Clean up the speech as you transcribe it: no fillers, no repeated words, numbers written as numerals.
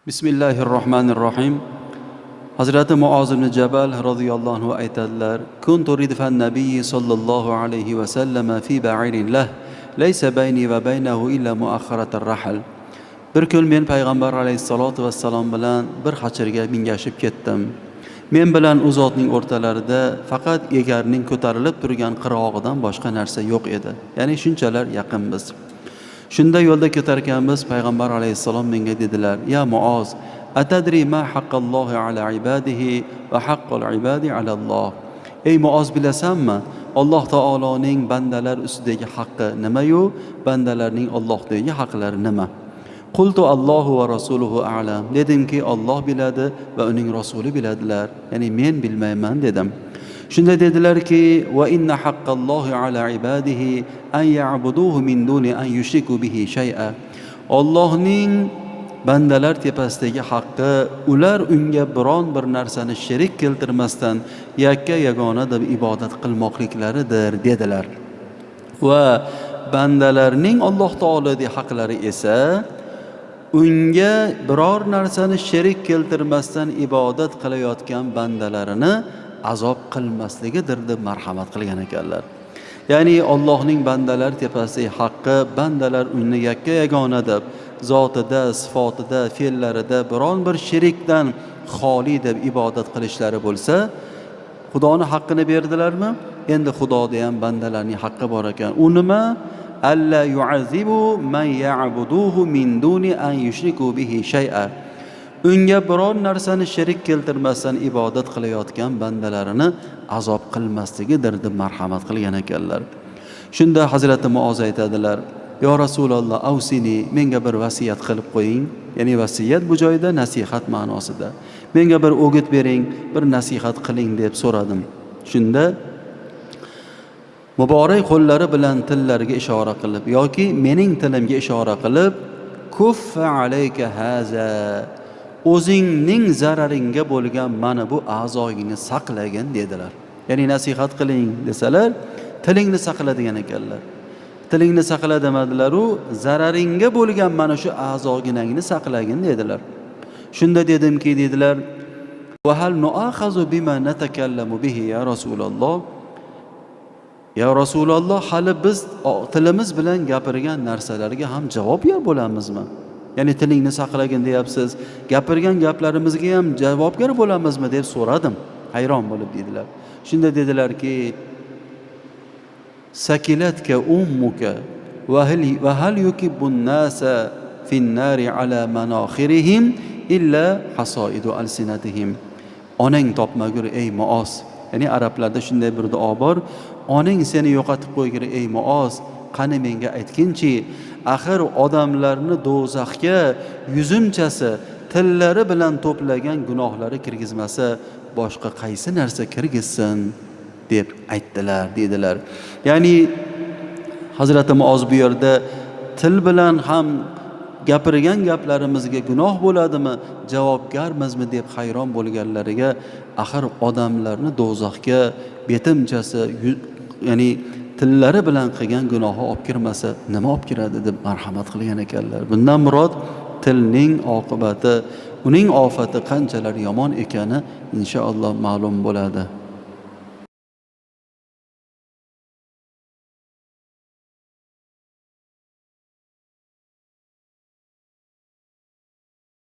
Bismillahir rohmanir rohim. Hazrati Muoz ibn Jabal roziyallohu anhu aytadilar: Kuntu ridfan nabiyyi sollallohu alayhi va sallama fi ba'irin lah, laysa bayni va baynahu illa muakhkharatar rahl. Bir kun men payg'ambar alayhissalotu vassalom bilan bir xachirga mingashib ketdim. Men bilan u zotning o'rtalarida faqat egarning ko'tarilib turgan qirg'og'idan boshqa narsa yo'q edi. Ya'ni shunchalar yaqinmiz. Shunda yo'lda ketarkanmiz, payg'ambar alayhissalom menga dedilar: "Ya Muoz, atadri ma haqqallohi ala ibadihi va haqqul ibadi ala Alloh?" Ey Muoz, bilasanmi, Alloh taoloning bandalar ustidagi haqqi nima-yu, bandalarning Allohdagi haqlari nima? Qultu Allohu va rasuluhu a'lam. Dedimki, Alloh biladi va uning rasuli biladilar. Ya'ni men bilmayman dedim. Shunda dedilarki: "Va inna haqqallohi ala ibadihi an ya'buduhu min duni an yushriku bihi shay'a." Allohning bandalar tepasidagi haqqi ular unga biron bir narsani sherik keltirmasdan yakka yagona deb ibodat qilmoqliklaridir dedilar. Va bandalarning Alloh taolodagi haqlari esa unga biror narsani sherik keltirmasdan ibodat qilayotgan bandalarini azob qilmasligidir deb marhamat qilgan ekanlar. Ya'ni Allohning bandalar tepasidagi haqqi bandalar uni yakka yagona deb zotida, sifatida, fe'llarida biron bir sherikdan xoli deb ibodat qilishlari bo'lsa, Xudoni haqqini berdilarmi? Endi Xudoda ham bandalarning haqqi bor ekan. U nima? Alla yu'azibu man ya'buduhu min duni an yushriku bihi shay'a. Unga biror narsani sherik keltirmasdan ibodat qilayotgan bandalarini azob qilmasligidir deb marhamat qilgan ekanlar. Shunda Hazrati Muoz aytadilar: "Yo Rasululloh, avsini, menga bir vasiyat qilib qo'ying." Ya'ni vasiyat bu joyda nasihat ma'nosida. Menga bir o'git bering, bir nasihat qiling deb so'radim. Shunda muborak qo'llari bilan tillariga ishora qilib yoki mening tilimga ishora qilib, "Kuffa alayka haza", o'zingning zararingga bo'lgan mana bu a'zoyingni saqlagin dedilar. Ya'ni nasihat qiling desalar, tilingni saqla degan ekanlar. Tilingni saqla demadilar-u, zararingga bo'lgan mana shu a'zoginangni saqlagin dedilar. Shunda dedimki, dedilar: "Va hal nu'akhazu bima natakallamu bihi ya Rasululloh?" Ya Rasululloh, hali biz tilimiz bilan gapirgan narsalarga ham javobgar bo'lamizmi? Ya'ni tilingni saqlagin deyapsiz, gapirgan gaplarimizga ham javobgar bo'lamizmi deb so'radim. Hayron bo'lib dedilar. Shunda dedilarki: "Sakilatka ummuka va hal yukibbun nasa fin nari ala manakhirihim illa hasaidu alsinatihim." Onang topmagur ey Muoz. Ya'ni arablarda shunday bir duo bor. Onang seni yo'qotib qo'ygir ey Muoz, qani menga aytginchi, axir odamlarni do'zaxga yuzimchasi tillari bilan to'plagan gunohlari kirgizmasa, boshqa qaysi narsa kirgizsin deb aytdilar dedilar. Ya'ni Hazrati Muoz bu yerda til bilan ham gapirgan gaplarimizga gunoh bo'ladimi, javobgarmizmi deb hayron bo'lganlariga, axir odamlarni do'zaxga betimchasi, ya'ni tillari bilan qilgan gunohi olib kirmasa, nima olib kiradi deb marhamat qilgan ekanlar. Bundan murod tilning oqibati, uning ofati qanchalar yomon ekani inshaalloh ma'lum bo'ladi.